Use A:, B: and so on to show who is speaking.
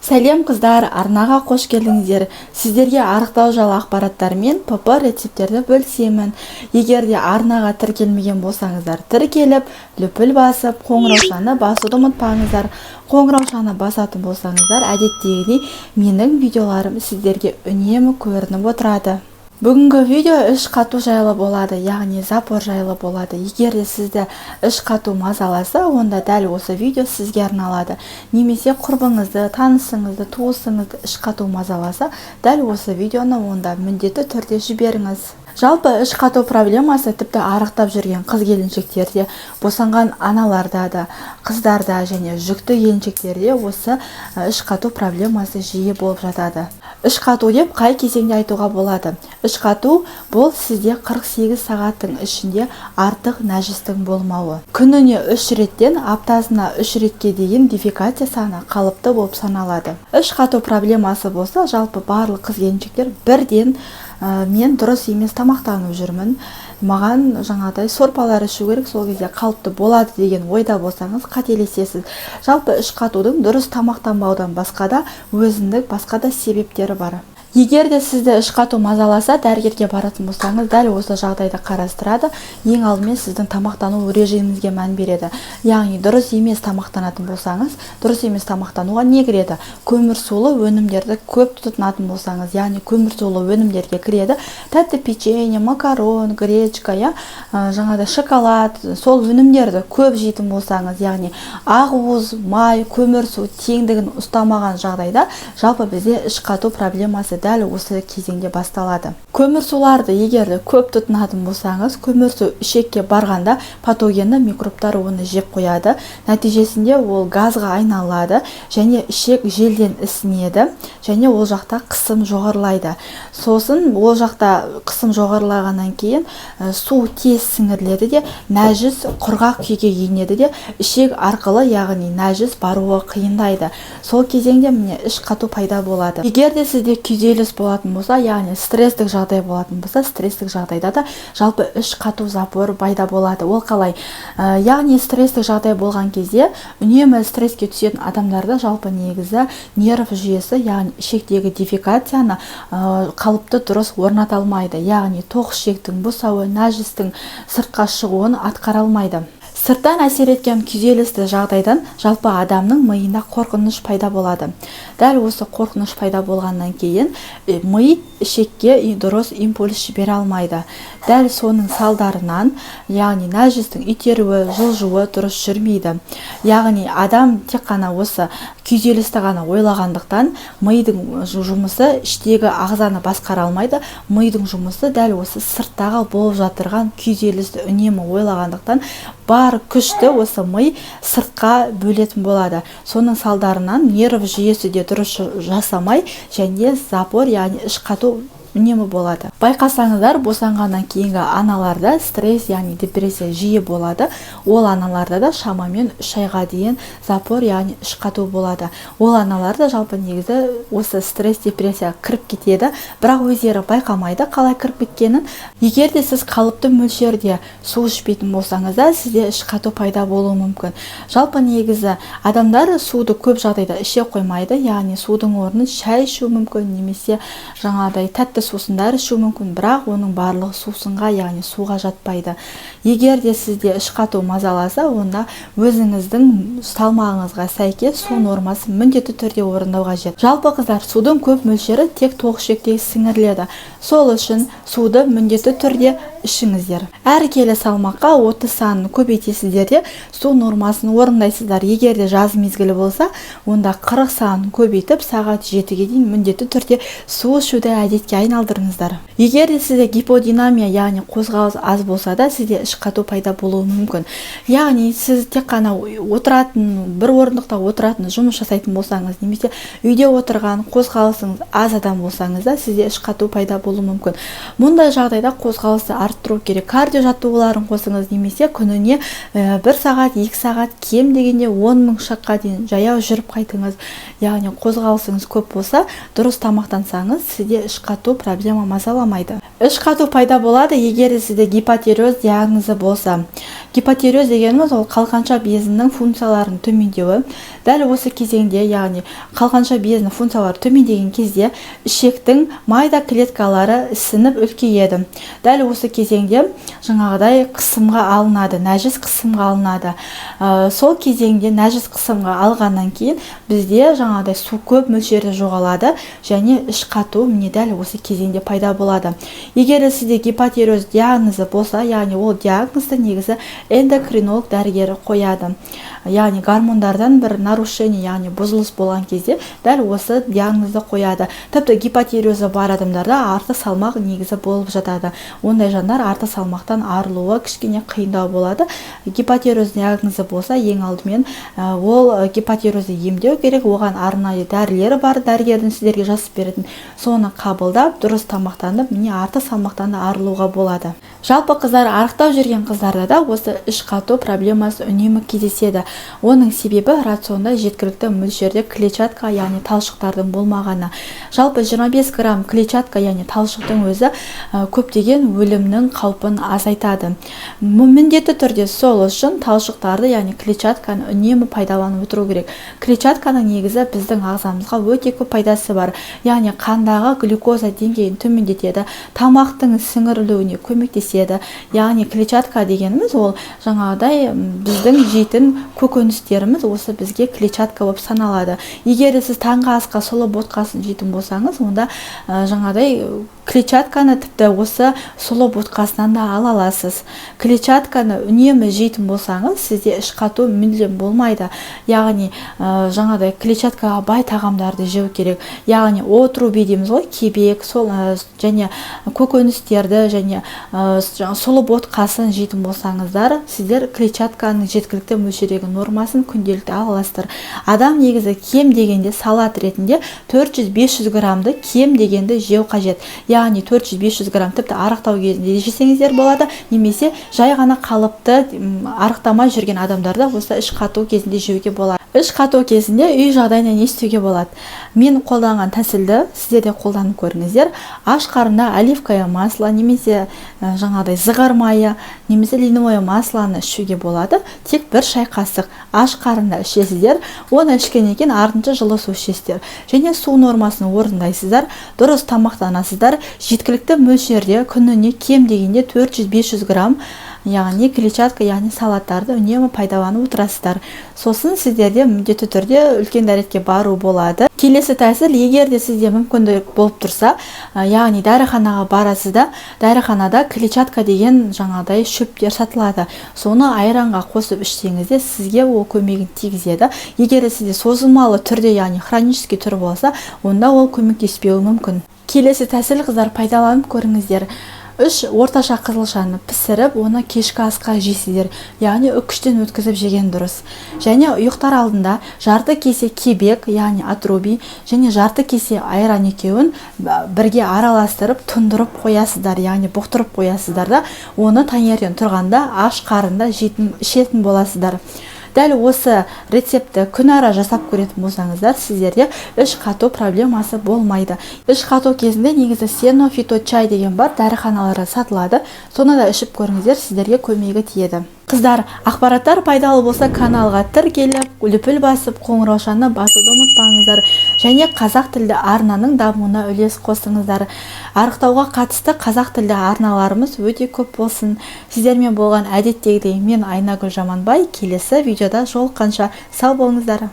A: Сәлем, қыздар! Арнаға қош келдіңіздер! Сіздерге арықтау жайлы ақпараттар мен ПП рецепттерді бөлісемін. Егер де арнаға тіркелмеген болсаңыздар, тіркеліп, лүпіл басып, қоңыраушаны басуды ұмытпаңыздар. Қоңыраушаны басатын болсаңыздар, әдеттегідей менің видеоларым сіздерге үнемі көрініп отырады. Бүгінгі видео іш қату жайлы болады, яғни запор жайлы болады. Егер де сізді іш қату мазаласа, онда дәл осы видео сізге арналады. Немесе құрбыңызды, танысыңызды, туысыңызды іш қату мазаласа, дәл осы видеоны онда міндетті түрде жіберіңіз. Жалпы, іш қату проблемасы тіпті арықтап жүрген қыз келіншектерде, босанған аналарда да, қыздарда және жүкті келіншектерде осы іш қату проблемасы жиі болып жатады. Іш қату деп қай кезеңде айтуға болады? Іш қату бұл сізде 48 сағаттың ішінде артық нәжістің болмауы. Күніне үш реттен аптасына үш ретке дейін дефекация саны қалыпты болып саналады. Іш қату проблемасы болса, жалпы барлық қыз келіншектер бірден мен дұрыс емес тамақтанып жүрмін, маған жаңағыдай сорпалар ішу керек, сол кезде қалыпты болады деген ойда болсаңыз, қателесесіз. Жалпы, іш қатудың дұрыс тамақтанбаудан басқа да өзіндік басқа да себептері бар. Егер де сізді іш қату мазаласа, дәрігерге баратын болсаңыз, дәл осы жағдайды қарастырады. Ең алдымен сіздің тамақтану режиміңізге мән береді. Яғни дұрыс емес тамақтанатын болсаңыз, дұрыс емес тамақтануға не кіреді? Көмірсулы өнімдерді көп тұтынатын болсаңыз, яғни көмірсулы өнімдерге кіреді тәтті печенье, макарон, гречка, иә, жаңағыдай шоколад, сол өнімдерді көп жейтін болсаңыз, яғни ақуыз, май, көмірсу теңдігін ұстамаған жағдайда, жалпы бізде іш қату проблемасы дәл осы кезеңде басталады. Көмірсуларды егер де көп тұтынатын болсаңыз, көмірсу ішекке барғанда патогенді микробтар оны жеп қояды. Нәтижесінде ол газға айналады және ішек желден ісінеді және ол жақта қысым жоғарылайды. Сосын ол жақта қысым жоғарылағаннан кейін су тез сіңіріледі де, нәжіс құрғақ күйге енеді де, ішек арқылы, яғни нәжіс баруы қиындайды. Сол кезеңде, міне, іш қату пайда болады. Егер де сізде күйзеліс болатын болса, яғни стресстік жағдай болатын болса, стресстік жағдайда да жалпы іш қату, запор пайда болады. Ол қалай? Яғни стресстік жағдай болған кезде, үнемі стресске түсетін адамдарда жалпы негізі нерв жүйесі, яғни ішектегі дефекацияны қалыпты дұрыс орната алмайды, яғни тоқ ішектің босауы, нәжістің сыртқа шығуын атқара алмайды. Сырттан әсер еткен күйзелісті жағдайдан жалпы адамның миында қорқыныш пайда болады. Дәл осы қорқыныш пайда болғаннан кейін ми ішекке дұрыс импульс жібере алмайды. Дәл соның салдарынан, яғни нәжістің итеруі, жылжуы дұрыс жүрмейді. Яғни адам тек қана осы күйзелісті ғана ойлағандықтан, мидың жұмысы іштегі ағзаны басқара алмайды. Мидың жұмысы дәл осы сырттағы болып жатырған күйзелісті үнемі ойлағандықтан, бар күшті осы ми сыртқа бөлетін болады. Соның салдарынан нерв жүйесі де дұрыс жасамай және запор, яғни іш қату үнемі болады. Байқасаңыздар, босанғаннан кейінгі аналарда стресс, яғни депрессия жиі болады. Ол аналарда да шамамен 3 айға дейін запор, яғни іш қату болады. Ол аналарда жалпы негізі осы стресс, депрессия кіріп кетеді, бірақ өздері байқамайды қалай кіріп кеткенін. Егер де сіз қалыпты мөлшерде су ішпейтін болсаңыз да, сізде іш қату пайда болуы мүмкін. Жалпы негізі адамдар суды көп жағдайда іше қоймайды, яғни судың орнын шай ішу мүмкін немесе жаңағыдай тәтті сусындар ішу мүмкін, бірақ оның барлығы сусынға, яғни суға жатпайды. Егер де сізде іш қату мазаласа, онда өзіңіздің салмағыңызға сәйкес су нормасын міндетті түрде орындау қажет. Жалпы, қыздар, судың көп мөлшері тек тоқ ішекте сіңіріледі. Сол үшін суды міндетті түрде ішіңіздер. Әр келі салмаққа 30 санын көбейтесіздер де, су нормасын орындайсыздар. Егер де жаз мезгілі болса, онда 40 санын көбейтіп, сағат 7-ге дейін міндетті түрде су ішуді әдетке айналдырыңыздар. Егер де сізде гиподинамия, яғни қозғалыс аз болса да, сізде іш қату пайда болуы мүмкін. Яғни сіз тек қана отыратын, бір орындықта отыратын жұмыс жасайтын болсаңыз немесе үйде отырған, қозғалысыңыз аз адам болсаңыз да, сізде іш қату пайда болуы мүмкін. Мұндай жағдайда қозғалысты арттыру керек. Кардио жаттығуларын қосыңыз немесе күніне 1 сағат, 2 сағат, кем дегенде 10 000 шаққа дейін жаяу жүріп қайтыңыз. Яғни қозғалысыңыз көп болса, дұрыс тамақтансаңыз, сізде іш қату проблема мазаламайды. Іш қату пайда болады, егер де сізде гипотиреоз диагнозы болса. Гипотиреоз дегеніміз ол қалқанша безінің функцияларының төмендеуі. Дәл осы кезеңде, яғни қалқанша безінің функциялары төмендеген кезде ішектің майда клеткалары ісініп үлкейеді. Дәл осы кезеңде жаңағыдай қысымға алынады, нәжіс қысымға алынады. Сол кезеңде нәжіс қысымға алғаннан кейін бізде жаңағыдай су көп мөлшерде жоғалады және іш қату міне дәл осы кезеңде пайда болады. Егер сізде гипотиреоз диагнозы болса, яғни ол диагнозды негізі эндокринолог дәрігері қояды. Яғни гормондардан бір нарушение, яғни бұзылыс болған кезде дәл осы диагнозды қояды. Тіпті гипотиреозы бар адамдарда артық салмақ негізі болып жатады. Ондай жандар артық салмақтан арылуы кішкене қиындау болады. Гипотиреоз диагнозы болса, ең алдымен ол гипотиреозды емдеу керек. Оған арнайы дәрілер бар, дәрігердің сіздерге жазып беретін. Соны қабылдап, дұрыс тамақтанып, міне артық салмақтан да арылуға болады. Жалпы, қыздар, арықтау жүрген қыздарда да осы іш қату проблемасы үнемі кездеседі. Оның себебі рационда жеткілікті мөлшерде клетчатка, яғни талшықтардың болмағаны. Жалпы 25 грамм клетчатка, яғни талшықтың өзі көптеген өлімнің қаупін азайтады. Міндетті түрде сол үшін талшықтарды, яғни клетчатканы үнемі пайдаланып отыру керек. Клетчатканың негізі біздің ағзамызға өте көп пайдасы бар. Яғни қандағы глюкоза деңгейін төмендетеді, тамақтың сіңірілуіне көмектеседі. Яғни клетчатка дегеніміз ол жаңағыдай біздің жейтін көкөністеріміз, осы бізге клетчатка болып саналады. Егер де сіз таңғы асқа сұлы ботқасын жейтін болсаңыз, онда жаңағыдай клетчатканы тіпті осы сұлы ботқасынан да ала аласыз. Клетчатканы үнемі жейтін болсаңыз, сізде іш қату мүлдем болмайды. Яғни жаңағыдай клетчаткаға бай тағамдарды жеу керек. Яғни отруби дейміз ғой, кебек, сол және көкөністерді және сұлы ботқасын жейтін болсаңыздар, сіздер клетчатканың жеткілікті мөлшердегі нормасын күнделікті ала аласыздар. Адам негізі кем дегенде салат ретінде 400-500 граммды кем дегенде жеу қажет. Яғни 400-500 грамм тіпті арықтау кезінде де жесеңіздер болады, немесе жай ғана қалыпты арықтамай жүрген адамдарда осы іш қату кезінде жеуге болады. Іш қату кезінде үй жағдайында не істеуге болады? Мен қолданған тәсілді сіздер де қолданып көріңіздер. Аш қарында оливковое масло немесе жаңағыдай зығыр майы немесе льняное маслоны ішуге болады. Тек бір шай қасық аш қарында ішесіздер. Оны ішкеннен кейін артынша жылы су ішесіздер және су нормасын орындайсыздар, дұрыс тамақтанасыздар. Жеткілікті мөлшерде күніне кем дегенде 400-500 грамм, яғни клетчатка, яғни салаттарды үнемі пайдаланып отырасыздар. Сосын сіздерде міндетті түрде үлкен дәретке бару болады. Келесі тәсіл: егер де сізде мүмкіндік болып тұрса, яғни дәріханаға барасыз да, дәріханада клетчатка деген жаңағыдай шөптер сатылады. Соны айранға қосып ішсеңіз де, сізге ол көмегін тигізеді. Егер де сізде созылмалы түрде, яғни хронический түрі болса, онда ол көмектеспеуі мүмкін. Келесі тәсіл, қыздар, пайдаланып көріңіздер: үш орташа қызылшаны пісіріп, оны кешкі асқа жейсіздер, яғни үккіштен өткізіп жеген дұрыс. Және ұйықтар алдында жарты кесе кебек, яғни отруби, және жарты кесе айран, екеуін бірге араластырып, тұндырып қоясыздар, яғни бұқтырып қоясыздар да, оны таңертең тұрғанда аш қарында жейтін, ішетін боласыздар. Дәл осы рецептті күнара жасап көретін болсаңыздар, сіздерде іш қату проблемасы болмайды. Іш қату кезінде негізі сено фито чай деген бар, дәріханаларда сатылады. Соны да ішіп көріңіздер, сіздерге көмегі тиеді. Қыздар, ақпараттар пайдалы болса, каналға тіркеліп, лүпіл басып, қоңыраушаны басуды ұмытпаңыздар және қазақ тілді арнаның дамуына үлес қосыңыздар. Арықтауға қатысты қазақ тілді арналарымыз өте көп болсын. Сіздермен болған әдеттегідей мен, Айнагүл Жаманбай. Келесі видеода жолыққанша сау болыңыздар.